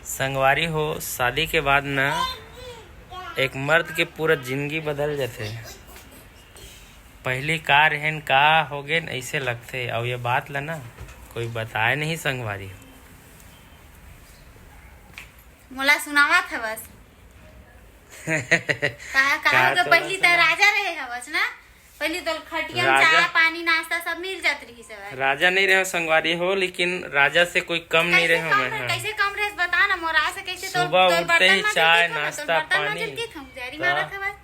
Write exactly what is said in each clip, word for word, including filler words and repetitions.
संगवारी हो, शादी के बाद ना एक मर्द के पूरा जिंदगी बदल जाथे। पहली का रहन का हो गेन, ऐसे लगथे। अउ ये बात ला ना कोई बताए नहीं संगवारी हो। मोला सुनावत हवस। कहा, कहा का हो तो पहली त राजा रहे हवस ना। पहली तो खटिया में राजा चाय पानी नाश्ता सब मिल जात रही सब। राजा नहीं रहे संगवारी हो, लेकिन राजा से कोई कम नहीं रहे। मैं, हाँ। कैसे कम रहे बता ना, मोरा से कैसे तो सुबह उठते ही चाय नाश्ता पानी।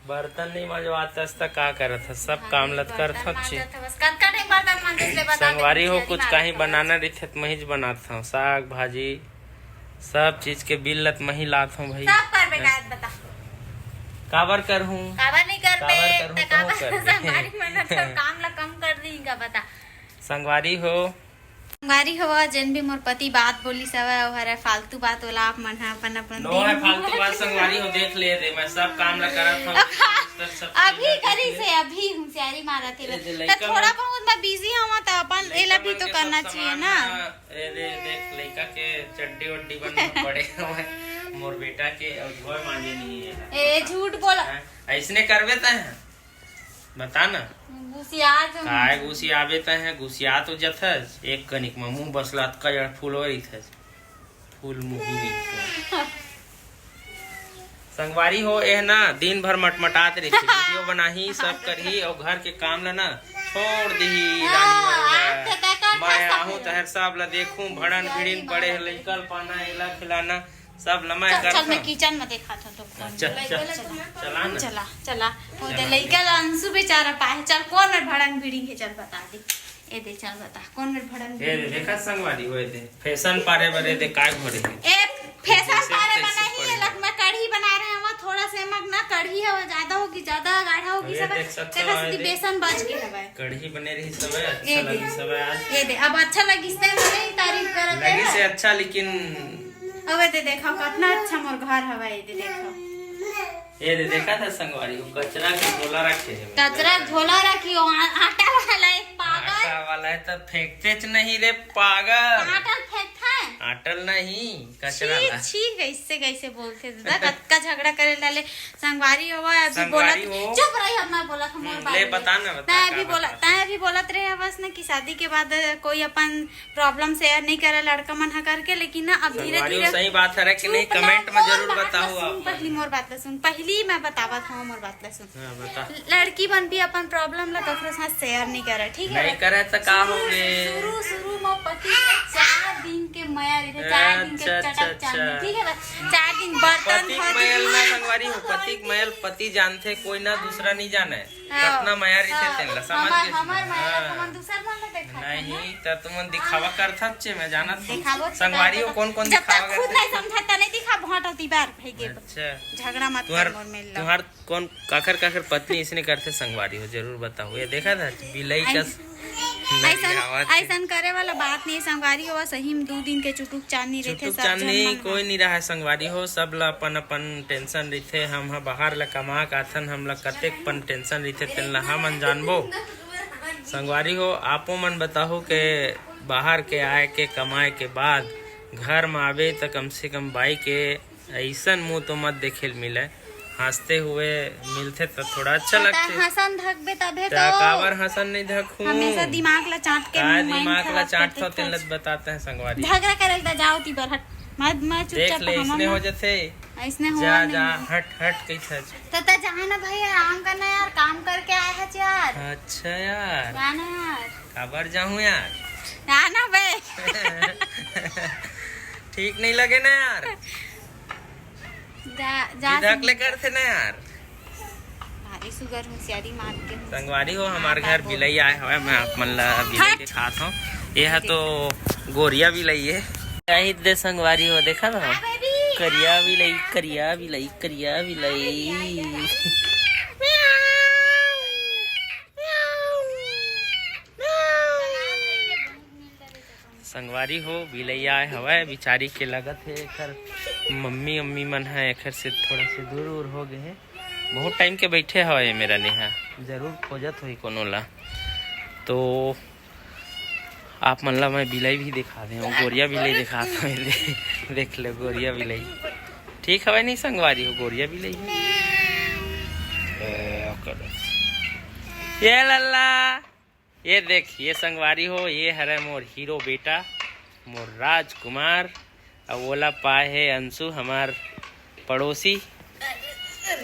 बर्तन नहीं मांजवात हस त का करत हस? सब काम लत करत हस। संगवारी हो, कुछ कहीं बनाना रहिथे त महिज बनात हूँ, साग भाजी सब चीज के बिल लत मही लात हूँ भाई। सब कर बेटा, बता। काबर कर हूँ? काबर नहीं कर बे? काबर कर हूँ? संगवारी मन सब काम ला कम कर दी का बता। संगवारी हो, संगवारी हो, जेन भी मोर पति बात बोली सवय, ओहर फालतू बात ओला आप मन ह अपन अपन नो है फालतू बात। संगवारी हो, देख ले रे, मैं सब काम ला करत हूँ। अभी करी से अभी होशियारी मारत हे। त थोड़ा बहुत मैं बिजी हूँ, त अपन एला भी तो करना चाहिए ना। ए दे, देख, लइका के चड्डी वड्डी बन पड़े हवय मोर बेटा के, अउ धोए मांजे नहीं है। ए, झूठ बोला। ऐसने करबे तैं, बता ना। गुसिया जो काय गुसियाबे तैं, गुसिया तो जथस, एक कनिक म मुंह बसलात का जड़ फूल हो रही थस। फूल मुही। संगवारी हो, एह ना दिन भर मटमटात रहिथे, वीडियो बनाही, सब करही, अउ घर के काम ला ना छोड़ दिही। रानी बहू, मैं आहूं तहर सब ला देखूं, भड़न भिड़िन पड़े हे, लइका ल पाना, एला खिलाना, सब ला मैं करथंव। चल, मैं किचन में देखात हूँ तो। चल, चल, चला ना। चला, चला। वो दे लइका ला अंशु बेचारा पाए, चल कौन में भड़न भिड़ी हे, चल बता दे। ए दे, चल बता, कौन मेर भड़न ए दे, देखा संगवारी, होए दे। फैशन पारे बरे दे काय घोड़े हे। ए, फैशन पारे बना ही है, लग मैं कढ़ी बना रहे हैं, वहाँ थोड़ा से मग ना कढ़ी है, वो ज्यादा होगी, ज्यादा गाढ़ा होगी सब। देखा सीधी बेसन बच गए हवे। कढ़ी बने रही सब, अच्छा लगी सब आज। ये दे, अब अच्छा लगी, इसने मेरी तारीफ करत लगी है। से अच्छा, लेकिन अबे दे देखा, कितना अच्छा मोर घर हवा, ये दे देखा। ये दे, देखा था संगवारी, वो कचरा के झोला रखे है। कचरा झोला रखी हो, आ-, आटा वाला एक पागल। आटा वाला है तो फेंकते च नहीं रे पागल। आटा फेंकता है? आटा नहीं, कचरा छी, ला। छी, कैसे, कैसे बोलते दादा, कतका झगड़ा करे लाले। संगवारी हो, अभी संगवारी बोलत, हो। चुप रही, अब मैं बोलत हूँ, मोर हम्म, बारे ले में। बता ना, बता, तैं अभी का बोला, बता? तैं अभी बोलत रहे बस ना कि शादी के बाद कोई अपन प्रॉब्लम शेयर नहीं करे लड़का मन ह करके, लेकिन ना अब धीरे धीरे सही बात है कि नहीं, कमेंट में जरूर बताओ। सुन, पहली मोर बात ला सुन, पहली मैं बतावत हूँ मोर बात ला सुन। हाँ, बता। लड़की मन भी अपन प्रॉब्लम ला ककरो साथ शेयर नहीं करे, ठीक है? नहीं करे तो का हो गए? शुरू शुरू में पति के चार दिन के मया रहिथे, चार दिन के चटक चांदनी, ठीक है? चार दिन बर्तन पति के मया ना संगवारी हो, पति के मया पति जानथे, कोई ना दूसरा नहीं जाने। हाँ। कतना मया रहिथे तेन ला, समझ गे? हमर मया ला हमन दूसर मन ला देखा नहीं, त तुमन दिखावा करथच चे, मैं जानत हूँ। दिखावो तो संगवारी हो, कौन कौन जब तक खुद नहीं समझा, त नहीं दिखा, भोंट होती बार, भाई गे। अच्छा। झगड़ा मत कर मोर मेल ला। तुहार कौन, काखर काखर पत्नी इसने करथे संगवारी हो, जरूर बताओ। ये देखा था बिलाई का ऐसन करे वाला बात नहीं संगवारी हो, सही में दू दिन के चुटुक चांदनी रहथे, सब चांदनी कोई नहीं रहा संगवारी हो, सब ला अपन अपन टेंशन रहिथे। हम ह बाहर ला कमा के आथन, हमला कतेक पन टेंशन रहिथे, तेन ला हमन जानबो। संगवारी हो, आपो मन बताहू के बाहर के आए के, कमाए के बाद घर म आबे त कम से कम बाई के ऐसन मुंह तो मत देखे ल मिले। हंसते हुए मिलथे त थोड़ा अच्छा लगथे। हंसन धकबे तभे तो। काबर हंसन नहीं धकहूं? हमेशा दिमाग ला चाट के, दिमाग ला चाटथो, तेन ला बताते हैं संगवारी। झगड़ा करे ल जाओ ती बर हट। मैं, मैं चुपचाप देख ले, इसने हो जथे। ऐसने हो जा, जा, हट, हट, कही था। तो, तो जा ना भाई, आराम करना यार, काम करके आए है यार। अच्छा यार। जा ना यार। काबर जाहूं यार? जा ना बे। ठीक नहीं लगे ना यार। जा, जा धक ले करथे ना यार। भारी सुगर होशियारी मार के। संगवारी हो, हमार घर बिलई आए हवे, मैं आप मन ला बिलई दिखात हूँ। ये है तो गोरिया बिलई है। कही दे संगवारी हो, देखा ना? हाँ, baby। करिया बिलई, करिया बिलई, करिया बिलई। संगवारी हो, बिलैया आए हवय, बिचारी के लगत हे एखर मम्मी, अम्मी मन ह एखर से थोड़ा से दूर, दूर हो गए हे। बहुत टाइम के बैठे हवय मेरा नेहा, जरूर खोजत होही कोनो ला। तो आप मन ला मैं बिलाई भी दिखा दे, गोरिया बिलाई दिखा दे, देख ले गोरिया बिलाई। ठीक हवय नहीं संगवारी हो, गोरिया बिलाई है। ए, ओकर। ये लल्ला, ये देख, ये संगवारी हो, ये हरे मोर हीरो बेटा, मोर राजकुमार। अब ओला पाए हे अंशु, हमार पड़ोसी।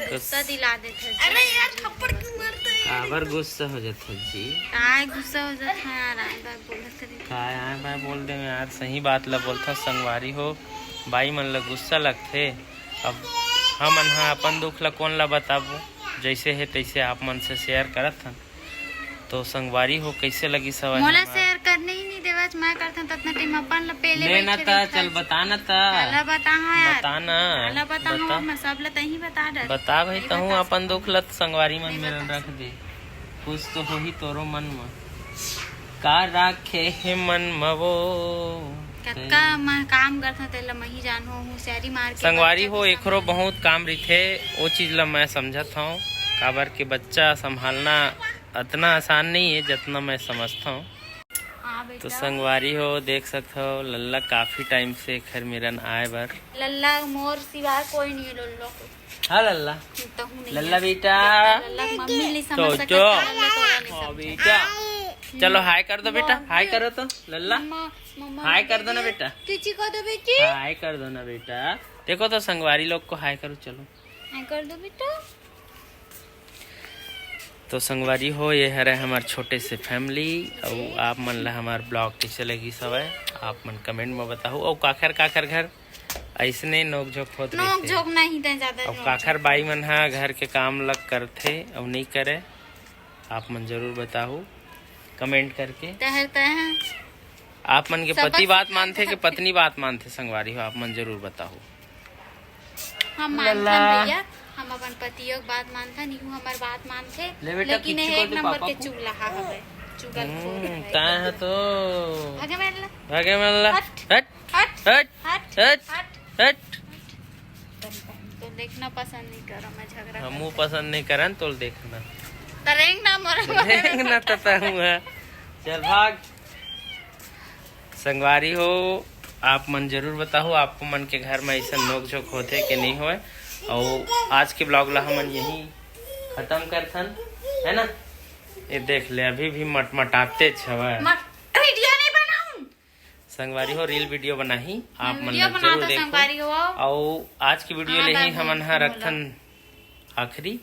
गुस्सा दिला देथे। अरे यार, थप्पड़ क्यों मारते हैं? काबर गुस्सा हो जाथे जी? काय गुस्सा हो जाथे यार, आए बार बोलत रही। काय आए बार बोल दे यार, सही बात ला बोलथव संगवारी हो, बाई मन ला गुस्सा लगथे। अब हमन हा अपन दुख ला कोन ला बताबो, जैसे हे तैसे आप मन से शेयर करत हन। तो संगवारी हो, कैसे लगी सवाल मोला हमार? शेयर करने ही नहीं देवत, मैं करथन ततना टाइम अपन ला पेले ले ना बैठे ता, रहिथस। चल बता ना ता। काला बताहूं यार? बता ना। काला बताहूं? बता। मैं सब ला तही बता डर। बता भाई, नहीं तहूं बता अपन सकता। दुख ला संगवारी मन नहीं मेरन बता रख दे। कुछ तो होही तोरो मन म। का राखे हे मन म वो? कतका मैं काम करथों, तेला मैं ही जानहूं, होशियारी मार के संगवारी बच्चा हो, के एकरो सामने। बहुत काम रहिथे, ओ चीज ला मैं समझत हूँ, काबर के बच्चा संभालना अतना आसान नहीं है, जतना मैं समझता हूँ। हाँ तो बेटा। संगवारी हो, देख सकत हो, लल्ला काफी टाइम से घर मेरन आए बर। लल्ला मोर सिवाय कोई नहीं है, लल्ला को। हाँ लल्ला। तहूँ नहीं लल्ला है। बेटा। लल्ला के मम्मी नहीं तो समझ सकता, जो। लल्ला तोला नहीं हाँ समझ। बेटा। चलो हाय कर दो बेटा, नो। हाय करो तो लल्ला। मम्मा, मम्मा हाय कर दो ना दीदी। बेटा। किची को दो बेटी। हाय कर दो ना बेटा। देखो तो संगवारी लोग को हाय करो, चलो। हाय कर दो बेटा। तो संगवारी हो, ये हरे हमार छोटे से फैमिली। अउ आप मन ला हमार ब्लॉग कैसे लगी सवय, आप मन कमेंट में बताहू। अउ काखर काखर घर ऐसने नोक झोंक होत नोक रहिथे। झोंक नहीं ते ज्यादा अउ नोक काखर झोंक। बाई मन हा घर के काम लग करथे अउ नहीं करे, आप मन जरूर बताहू कमेंट करके। तहर तहर। आप मन के सबक पति बात सिखाए मानथे के पत्नी बात मानथे संगवारी हो, आप मन जरूर बताहू। हम मानथन लल्ला। भैया, हम अपन पतियों के बात मानथन, इहू हमर बात मानथे, ले बेटा, लेकिन किच्चू एक कर दे नंबर पापा के को। चुगलाहा हवे, चुगलखोर हम्म, हवे। ताय ह तो। भागे मेर ला। भागे मेर ला। हट। हट। हट। हट। हट। हट। हट। हट। तो देखना पसंद नहीं करो, मैं झगड़ा हमू करते। पसंद नहीं करन, तोल देखना। तो रेंग ना मोर। रेंग ना तता हुआ। चल भाग। संगवारी हो, आप मन जरूर बताहू, आप मन के घर में ऐसा नोक झोंक होथे के नहीं होय। अउ आज के ब्लॉग ला हमन यही खत्म करथन, है ना? ये देख ले, अभी भी मटमटाते हवय। मट-, वीडियो नहीं बनाऊं। संगवारी हो, रील वीडियो बनाही, आप मन वीडियो ला जरूर बनाता देखो। संगवारी हो। अउ आज की वीडियो हाँ, ले ही बाय, हमन हा बोलो। रखथन आखिरी।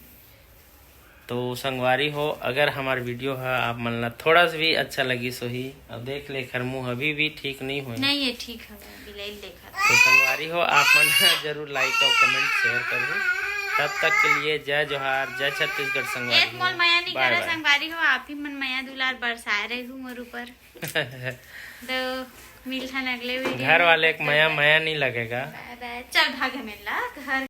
तो संगवारी हो, अगर हमार वीडियो ह आप मन ला थोड़ा सा भी अच्छा लगिस होही, अब देख ले, एखर मुंह अभी भी ठीक नहीं होय। नहीं, ये ठीक हवे, बिलाई देखत। तो संगवारी हो, आप मन ह जरूर लाइक अउ कमेंट शेयर करहू। तब तक के लिए जय जोहार, जय छत्तीसगढ़ संगवारी एक हो। मोल मया नहीं बाय करे बाय। संगवारी हो, आप ही मन मया दुलार बरसाए रहू मोर ऊपर। तो मिलथन अगले वीडियो घर में, वाले तब एक तक मया, बाय। मया नहीं लगेगा। बाय बाय। चल भागे मेला घर।